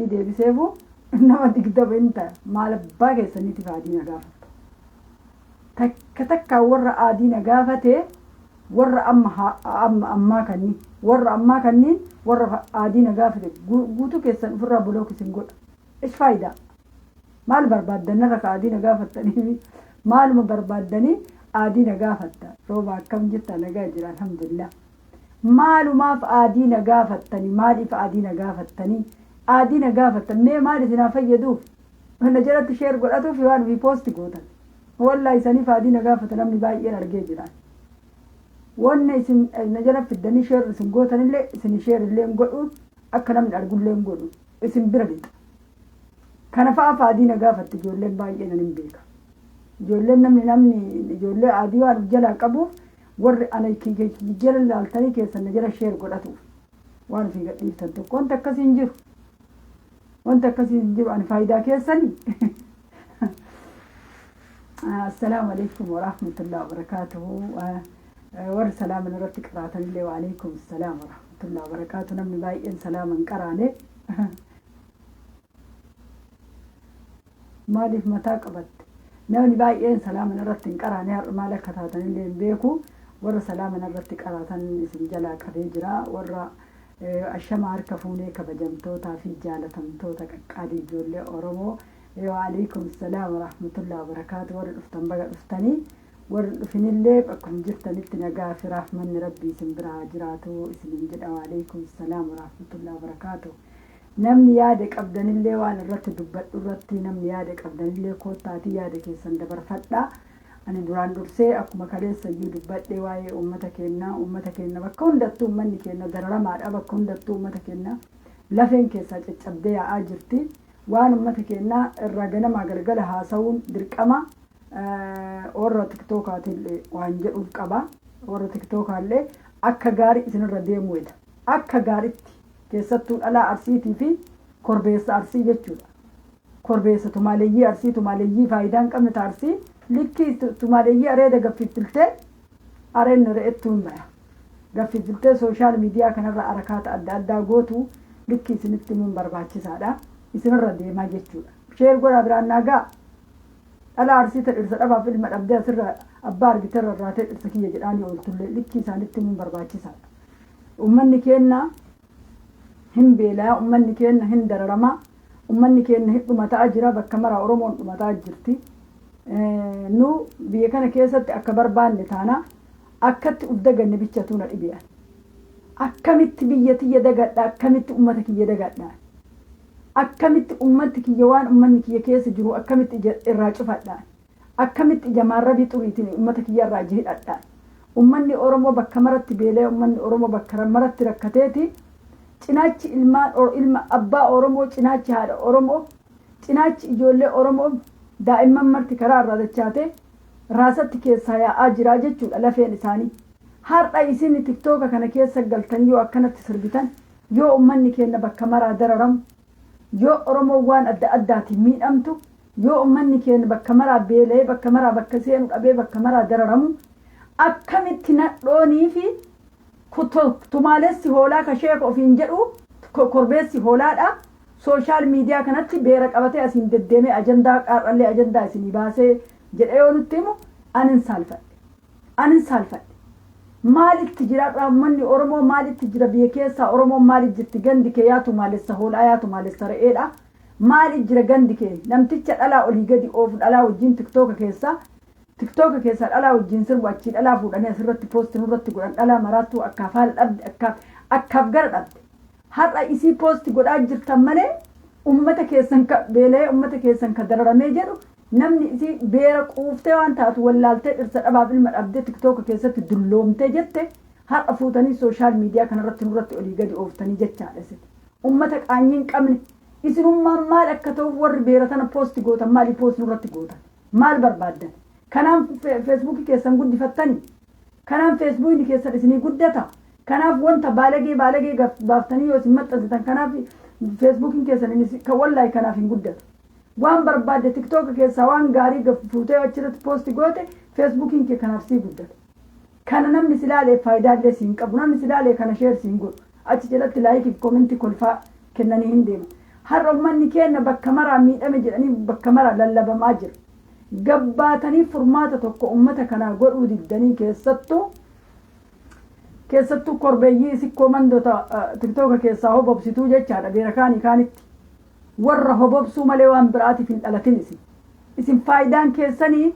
adii deebiseefu nama 20 hin ta'a. Maal abbaa keessaniitiif adii na gaafatta? Takka takkaan warra adii na gaafate, warra amma amma ammaa kanni, warra ammaa kanniin, warra adii na gaafate guutuu keessan ofirraa block isin godha. Ish faayidaa? Maal barbaaddan narra ka adii na gaafattanii? Maaluma barbaaddanii adii na gaafatta? Rooba, akkam jirta? Nagaa jira, alhamdulillah. Maalumaaf adii na gaafattanii? Maaliif adii na gaafattanii? Adii na gaafattan mee maal isinaa fayyaduuf? Na jalatti share godhatuuf waan ofii post gootan. Wallaahi, isaniif adii na gaafata namni baay'een argee jira. Wanna isin na jala fiddanii share isin gootanillee, isin share illee hin godhu, akka namni argullee hin godhu, isin bira lixa. Kana fa'aaf adii na gaafatti ijoolleen baay'een, ani hin beeka. Ijoolleen namni ijoollee adii waan of jalaa qabuuf, warri ana jala ilaaltanii keessan na jala share godhatuuf waan ofii gadhiiftan tokko, wanta akkasii hin jiru. Wanta akkasii hin jiru, ani faayidaa keessanii. Assalaamu alaikum warahmatullahi wabarakaatuhu. Warri salaama irratti qaraatanillee, waalaikum salaam warahmatullahi wabarakaatuhu. Namni baay'een salaama hin qaraane. Maaliif mataa qabatte? Namni baay'een salaama irratti hin qaraane har'a, maal akka taatanillee hin beeku. Warra salaama irratti qaraatan isin jalaa qabee jira. Warra ashama harka fuunee, kabajamtootaa fi jaalatamtoota qaqqaalii ijoollee Oromoo. Waalaikum salaam warahmatullahi wabarakaatu. Warri dhuftan baga dhuftanii. Warri dhufinillee bakkuma jirtanitti nagaa fi rahmanni Rabbii isin biraa jiraatu isinin jedha. Waalaikum salaam warahmatullahi wabarakaatu. Namni yaada qabdanillee, waan irratti dubbadhu irratti namni yaada qabdanillee, koottaatii yaada keessan dabarfadhaa. Ani duraan dursee akkuma kaleessa iyyuu dubbadhe, waa'ee uummata keenyaa, uummata keenya bakka hundattuu uummanni keenya dararamaadha. Bakka hundattuu uummata keenya lafeen keessaa caccabdee yaa'aa jirti. Waan uummata keenyaa irraa ganamaa galgala haasa'uun dirqama warra TikTokaatillee waan jedhuuf qaba. Warra TikTokaallee akka gaarii isinirra deemuu eda. Akka gaariitti keessattuu dhalaa Arsiitii fi korbeessa Arsii jechuudha. Korbeessa tumaaleeyyii Arsii, tumaaleeyyii faayidaa hin qabne ta Arsii, likkii tumaaleeyyii areeda gaffiffiltee areenni re'ettuu hin baya. Gaffiffiltee social media kanarra arakaata adda addaa gootu likkii isinitti himuun barbaachisaadha. Isinirra deemaa jechuudha. Share godhaa, biraan naagaa. Dhala Arsii ta dhirsa dhabaaf ilma dhabdee asirra abbaa argiterra irraatee dhirsa kiyya jedhaanii ooltullee likkii isaanitti himuun barbaachisaadha. Uummanni keenya hin beelaa, uummanni keenya hin dararamaa, uummanni keenya hin dhumataa jira, bakka mara Oromoon dhumataa jirti. Nu biyya kana keessatti akka barbaanne taana, akkatti uf daganne bichatu na dhibe. Akkamitti biyya tiyya dagadha? Akkamitti uummata kiyya dagadha? Akkamitti uummatti kiyya, waan uummanni kiyya keessa jiru akkamitti irraa cufadha? Akkamitti ija maarrabii xuriitiin uummata kiyya irraa ija hidhadha? Uummanni Oromoo bakka maratti beelee, uummanni Oromoo bakka maratti rakkateeti, cinaachi ilmaan ilma abbaa Oromoo, cinaachi haadha Oromoo, cinaachi ijoollee Oromoo, daa'imman marti karaa irraa dachaatee raasatti keessaa yaa'aa jira jechuudha lafeen isaanii. Har'a isin TikToka kana keessa galtanii yoo akkanatti sirbitan, yoo uummanni keenya bakka maraa dararamu, yoo Oromoon waan adda addaatiin miidhamtu, yoo uummanni keenya bakka maraa beela'ee, bakka maraa bakka seenu dhabee, bakka maraa dararamu, akkamitti nadhoonii fi tumaalessi hoolaa ka sheeka ofiin jedhu, korbeessi hoolaadha, social media kanatti beera qabatee asiin deddeemee ajandaa qaarrallee ajandaa isinii baasee jedhee yoo nutti himu, anin saalfadhe. Anin saalfadhe. Maalitti jira uummanni Oromoo? Maalitti jira biyya keessaa Oromoon? Maalitti jirti gandi kee, yaa tumaalessa hoolaa, yaa tumaalessa re'eedha? Maali jira gandi kee? Namticha dhalaa olii gadi oofu, dhalaa wajjin TikToka keessaa dhalaa wajjin sirbu, achii dhalaa fuudhanii asirratti post nurratti godhan, dhalaa maraattuu akkaaf haala dhabde, akkaaf gara dhabde. Har'a isii post godhaa jirtan malee, ummata keessan ka beela'ee, ummata keessan ka dararamee jedhu, namni isii beera quuftee waan taatu wallaaltee, dhirsa dhabaaf ilma dhabdee TikToka keessatti dulloomtee jette, har'a fuutanii social media kanarratti nurratti olii gadi ooftanii jechaadha isin. Ummata qaanyii hin qabne, isinummaan maal akka ta'uuf warri beera tana post gootan? Maali post nurratti gootan? Maal barbaaddan? Kanaaf Facebookii keessan guddifattanii? Kanaaf Facebookni keessan isinii guddata? Kanaaf wanta baalagee baalagee baaftanii yoo isin maxxansitan, kanaaf Facebookiin keessan kan wallaahi kanaaf hin guddatu. Waan barbaadde TikToka keessaa waan gaarii fuutee achirratti post goote, Facebookiin kee kanaaf sii guddata. Kana namni si ilaalee faayidaa illee siin qabu. Namni si ilaalee kana share siin godhu. Achi jalatti like fi comment kolfaa kennanii hin deeman. Har'a ummanni keenya bakka maraa miidhame jedhanii bakka maraa lallabamaa jira. Gabbaatanii furmaata tokko ummata kanaa godhuu diddanii, keessattuu korbeeyyii sikkoo mandoota TikToka keessaa hobobsituu jechaadha. Beera kaanii kaanitti warra hobobsuu malee waan biraatiif hin dhalatin. Isin faayidaan keessanii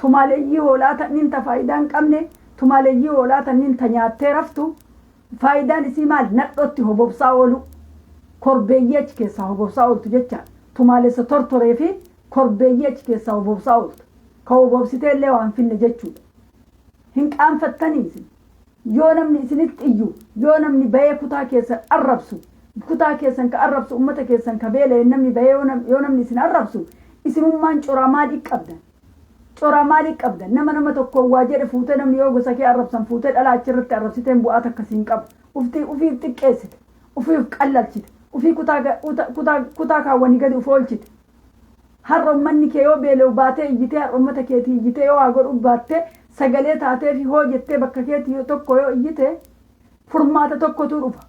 tumaaleeyyii hoolaa ta'nin, ta faayidaa hin qabne, tumaaleeyyii hoolaa ta'nin, ta nyaattee raftu. Faayidaan isii maal? Nadhootti hobobsaa oolu, korbeeyyii achi keessaa hobobsaa ooltu jechaadha. Tumaalessa tortoree fi korbeeyyii achi keessaa hobobsaa ooltu, ka hobobsitee illee waan finne jechuudha. Hin qaanfattanii isin? Yoo namni isinitti iyyu, yoo namni bahee kutaa keessan arrabsu, kutaa keessan ka arrabsu, ummata keessan ka beela'e, namni bahee yoo namni isin arrabsu, isinummaan coraa maalii qabdan? Coraa maalii qabdan? Nama tokko waa jedhe fuutee, namni yoo gosa kee arrabsan fuutee dhalaa achirratti arrabsiteen bu'aa takka siin qabu. Uftii ufiif xiqqeessite, ufiif qallalchite, ufii kutaa kaawwanii gadi uf oolchite. Har'a ummanni kee yoo beela'u baatee iyyitee, har'a ummata keetii iyyitee yoo haa godhu baattee, sagalee taatee fi hoo jettee bakka keetii tokko yoo iyyite, furmaata tokkotu dhufa.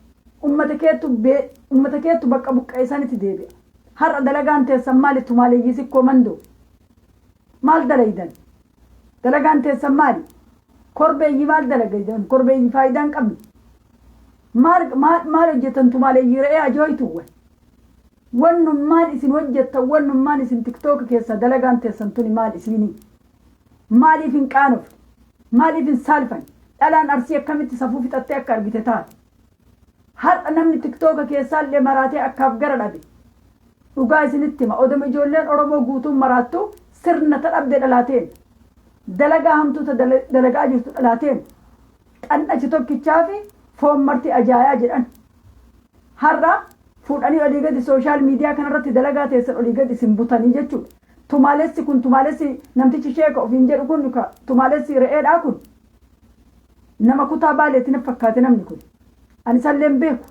Ummata keetu bakka buqqa'e sanitti deebi'a. Har'a dalagaan teessan maali? Tumaaleeyyii sikkoo mandoo maal dalaydan? Dalagaan teessan maali? Korbeeyyii maal dalagaydan? Korbeeyyii faayidaa hin qabne maal maal hojjetan? Tumaaleeyyii re'ee ajooytuwwan, wannummaan isin hojjettan, wannummaan isin TikToka keessa dalagaan teessan tuni maal isinii? Maaliif hin qaanofne? Maaliif hin saalfan? Dhalaan Arsii akkamitti safuu fixattee akka argite taate? Har'a namni TikToka keessaallee maraatee akkaaf gara dhabe. Dhugaa isinitti hima, odoma ijoolleen Oromoo guutuun maraattu, sirna ta dhabde dhalaateen, dalagaa hamtuu ta dalagaa jirtu dhalaateen, xannachi tokkichaa fi foon marti ajaayaa jedhan. Har'a fuudhanii olii gadi social media kanarratti dalagaa teessan olii gadi isin butanii jechuudha. Tumaalessi kun, tumaalessi namtichi sheeka ofiin jedhu kun, tumaalessi re'eedhaa kun, nama kutaa Baaleetti na fakkaate namni kun. Ani isallee hin beeku.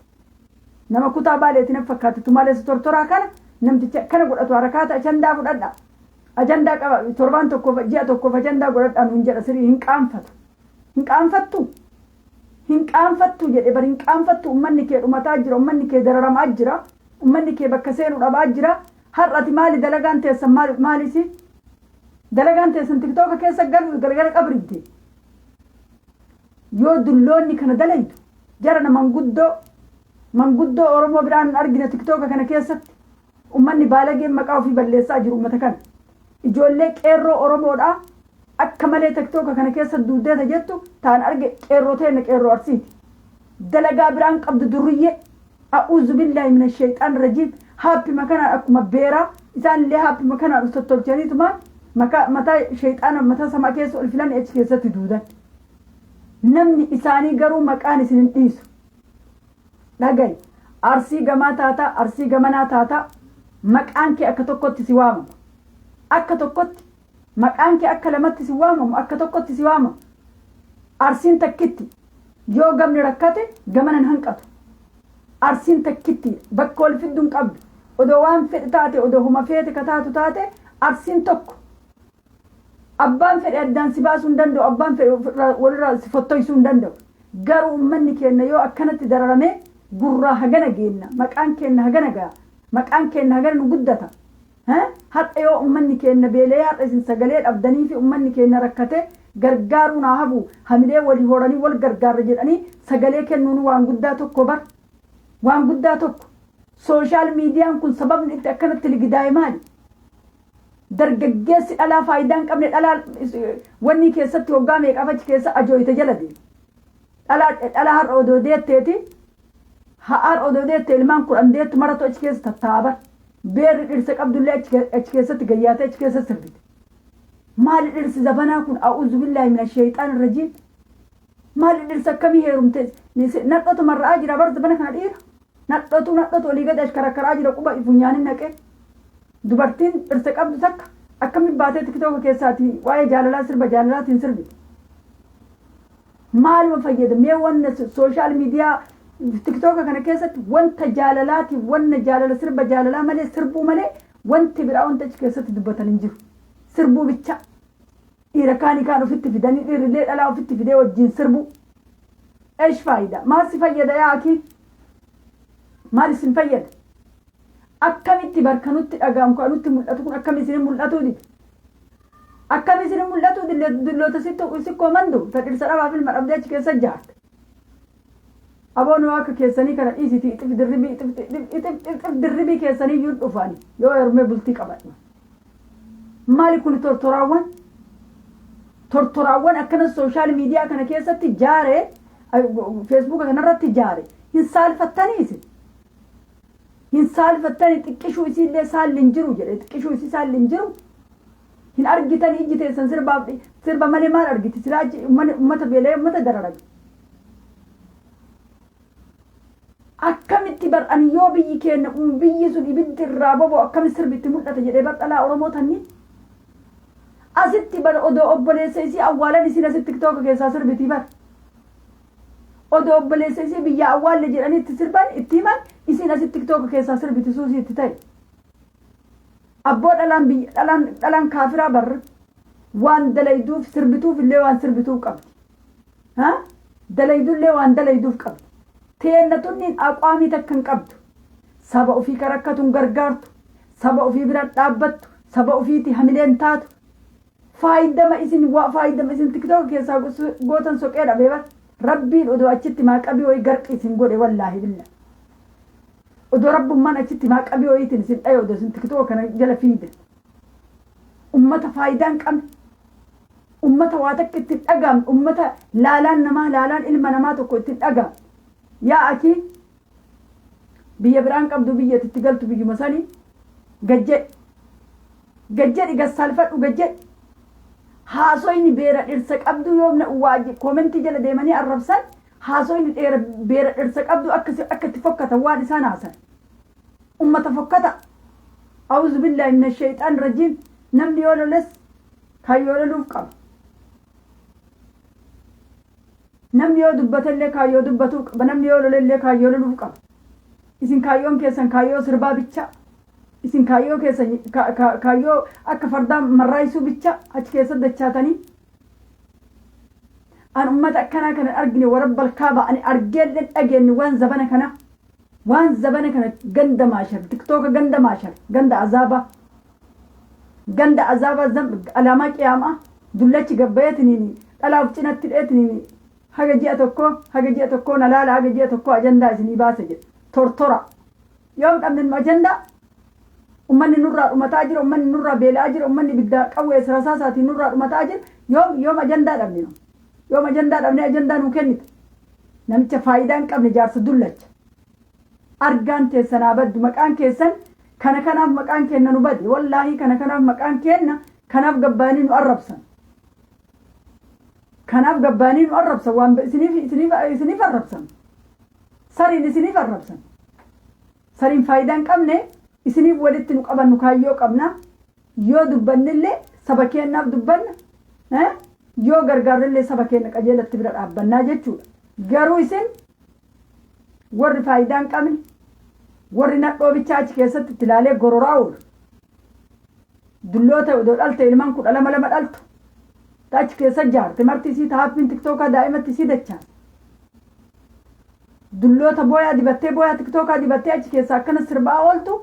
Nama kutaa Baaleetti na fakkaate tumaalessi tortoraa kana, namticha akkana godhatu. Harakaata ajandaa fudhadha. Ajandaa qaba, torbaan tokkoof, ji'a tokkoof ajandaa godhadhaa nuun jedha sirii. Hin qaanfatu. Hin qaanfattu. Hin qaanfattu jedhe bari, hin qaanfattu. Ummanni kee dhumataa jira, ummanni kee dararamaa jira, ummanni kee bakka seenu dhabaa jira. Har'ati maali dalagaan teessan? Maalisi dalagaan teessan? TikToka keessa galu galgala qabriite. Yoo dulloonni kana dalaytu, jarana manguddoo, manguddoo Oromoo biraan hin argine TikToka kana keessatti. Ummanni baalageen maqaa ofii balleessaa jiru ummata kana. Ijoollee qeerroo Oromoodhaa akka malee TikToka kana keessa duudeeta jettu taan arge qeerroo teenna, qeerroo Arsiiti. Dalagaa biraan qabdu durriyyee. أعوذ بالله من الشيطان الرجيم. Haappima kanaan akkuma beeraa isaan illee haappima kanaan uf tottolchaniitumaan mataa sheexaana mataa samaa keessa ol filan, achi keessatti duudan. Namni isaanii garuu maqaan isin hin dhiisu. Dhagayi, Arsii gamaa taataa, Arsii gamanaa taataa, maqaan kee akka tokkotti si waamama. Akka tokkotti maqaan kee akka lamatti si waamamu, akka tokkotti si waamama. Arsiin takkitti. Yoo gamni rakkate gamanan hanqatu. Arsiin takkitti, bakka wal fiddu hin qabdu. Odoo waan fedhe taate, odoo huma feete ka taatu taate, Arsiin tokko. Abbaan fedhe addaan si baasuu hin danda'u, abbaan fedhe walirraa si fottoysuu hin danda'u. Garuu uummanni keenya yoo akkanatti dararame, gurraa hagana geenna, maqaan keenya hagana ga'a, maqaan keenya hagana nu guddata. Har'a yoo uummanni keenya beela'ee, har'a isin sagalee dhabdanii fi uummanni keenya rakkate gargaaruu naa hafu, hamilee walii horanii wal gargaarra jedhanii sagalee kennuun waan guddaa tokko bar, waan guddaa tokko. Social mediaan kun sababni itti akkanatti ligidaa'e maali? Dargaggeessi dhalaa faayidaa hin qabne, dhalaa wanni keessatti waggaa meeqaaf achi keessa ajooyite jala deema. Dhalaa har'a odoo deetteeti, har'a odoo deette ilmaan 10 deettu maratu achi keessa tattaa'a bar. Beerri dhirsa qabdullee achi keessatti gayyaatee achi keessa sirbite. Maali dhirsi zabanaa kun? أعوذ بالله من الشيطان الرجيم. Maali dhirsa akkamii heerumte? Nadhootu marra'aa jira bar zabana kana dhiira. Nadhootu olii gadi ashkarakkaraa jira, quba funyaanin naqee. Dubartiin dhirsa qabdu takka akkamitti baatee TikToka keessaati waa'ee jaalalaa sirba jaalalaatiin sirbite? Maaluma fayyada mee wanna social media TikToka kana keessatti? Wanta jaalalaatiif, wanna jaalala, sirba jaalalaa malee, sirbuu malee wanti biraa wanta achi keessatti dubbatan hin jiru. Sirbuu bicha. Dhiira kaanii kaan ofitti fidanii, dhiirrillee dhalaa ofitti fidee wajjin sirbuu. إيش فايدة? Maal si fayyada yaa akii? Maal isin fayyada? Akkamitti bar kanutti dhaga'amu, kanutti mul'atu kun akkami isin mul'atuu dide? Akkami isin mul'atuu dide? Dulloota sikkoo mandu ta dhirsa dhabaaf ilma dhabdee achi keessa jaarte. Aboon akka keessanii kana dhiisiti, ixif dirribii, ixif dirribii keessanii iyyuu dhufani yoo heerumee bultii qabadhu. Maali kun tortoraawwan? Tortoraawwan akkana social media kana keessatti jaaree, Facebooka kanarratti jaare, hin saalfattanii isin? Hin saalfattanii? Xiqqishuu isiillee saalli hin jiru jedhe, xiqqishuu isii saalli hin jiru. Hin argitan, ijji teessan sirbaaf sirba malee maal argiti? Silaa ummata beela'ee, ummata dararame. Akkamitti bar ani yoo biyyi keenya, biyyi sun ibiddi irraa bobo, akkami sirbi itti mul'ata jedhee bar dhalaa Oromoo tanni. Asitti bar odoo obboleessa isii awwaalan isiin asitti TikToka keessaa sirbitii bar. Odoo obboleessa isii biyya awwaalle jedhanii itti sirban, itti himan, isiin asitti TikToka keessaa sirbiti, suusii itti ta'e. Abboo, dhalaan biyya dhalaan dhalaan kaafiraa bar waan dalayduuf sirbituuf illee waan sirbituuf qabdi. Ha? Dalaydullee waan dalayduuf qabdi. Teenna tunniin aqwaamii takka hin qabdu. Saba ofii ka rakkatuun gargaartu. Saba ofii bira dhaabbattu. Saba ofiiti hamileen taatu. Faayidama isin waa faayidama isin TikTok keessaa gootan soqee dhabee bar. Rabbiin odoo achitti maaqabii wayii garqi isin godhe, wallaahi billa. Odoo rabbummaan achitti maaqabii wayiitiin isin dhaye, odoo isin TikTok kana jala fiide. Ummata faayidaa hin qabne. Ummata waa takka itti dhagaamne. Ummata laalaan namaa, laalaan ilma namaa tokko itti dhagaamne. Yaa akii, biyya biraan qabdu, biyya itti galtu biyyuma sanii gajjedhi. Gajjedhi, gassaalfadhu, gajjedhi. Haasoyni beera dhirsa qabdu yoo waa commentii jala deemanii arrabsan, haasoyni dheera beera dhirsa qabdu akka itti fokkatan waan isaan haasan. Ummata fokkata. أعوذ بالله من الشيطان الرجيم. Namni yoo loles kaayyoo loluuf qaba. Namni yoo dubbatellee kaayyoo dubbatuuf qaba. Namni yoo lolellee kaayyoo loluuf qaba. Isin kaayyoon keessan kaayyoo sirbaa bicha. Isin kaayyoo keessan kaayyoo akka fardaa marraayisuu bicha achi keessa dachaatanii. An ummata akkanaa kana argine, ورب الكعبة, ani argeellee dhageenye waan zabana kana. Waan zabana kana ganda maashar, TikToka ganda maashar, ganda azaabaa. Ganda azaabaa, alaamaa qiyaamaa, dullachi gabbayeetiniin dhalaaf cinatti dheetiniin haga ji'a tokko, haga ji'a tokko na laala, haga ji'a tokko ajandaa isinii baase jedhe. Tortora. Yoom dhabne nu ajandaa? Ummanni nurraa dhumataa jira, ummanni nurraa beela'aa jira, ummanni ibiddaa qawwee rasaasaatiin nurraa dhumataa jira. Yoom ajandaa dhabne nu? Yoom ajandaa dhabne, ajandaa nuu kennite? Namicha faayidaa hin qabne, jaarsa dullacha. Argaan keessan haa baddu, maqaan keessan kana kanaaf maqaan kenna nu bade, wallaahi kana kanaaf maqaan kenna, kanaaf gabbaanii nu arrabsan. Kanaaf gabbaanii nu arrabsan, waan isiniif arrabsan. Sariin isiniif arrabsan. Sariin faayidaa hin qabne isiniif walitti nu qabannu kaayyoo qabna. Yoo dubbannillee saba keenyaaf dubbanna. Yoo gargaarrillee saba keenya qajeelatti bira dhaabbannaa jechuudha. Garuu isin warri faayidaa hin qabne, warri nadhoo bichaa achi keessatti itti ilaalee gororaa oolu. Dulloota odoo dhalte ilmaan 12 lama dhaltu. Achi keessa jaarte marti isii taappiin TikTokaa daa'imatti isii dachaase. Dulloota booyaa dibattee, booyaa TikTokaa dibattee achi keessa akkana sirbaa ooltu,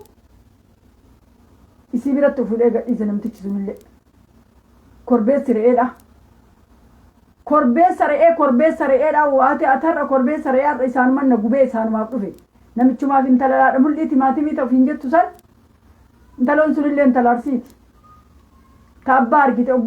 isii biratti fuudhee gadhiise namtichi sunillee. Korbeessi re'eedha. Korbeessa re'ee, korbeessa re'eedha. Waate atarra korbeessa re'ee har'a isaanuman na gubee isaanumaaf dhufe. Namichumaaf intala laadha mul'ii timaatimii ta'uuf hin jettu san, intaloon sunillee intala Arsiiti. Ta abbaa argite.